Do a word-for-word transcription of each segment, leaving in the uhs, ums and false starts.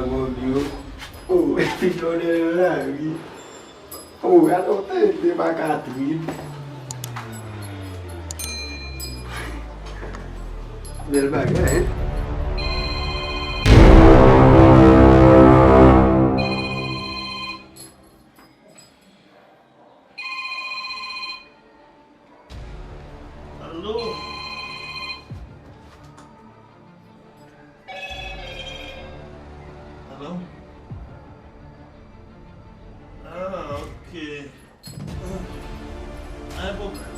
Bòbyo. Oh, epi jòdè nan lari. Oh, gade yon tenten pa Katrin. Bèl bagay, hein? Alo? Alo? Ah, ok. Ah, pa gen pwoblèm.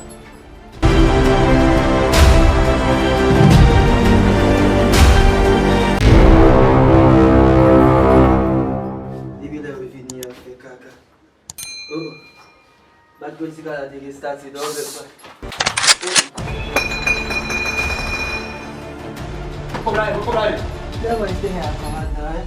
Depi lè w vini an fè kaka. Oh, oh. Bat gwo ti kaka te gen estati nan bèk mwen. Kòb la ye, kòb la ye. Lè mwen te a kòmandan, hein.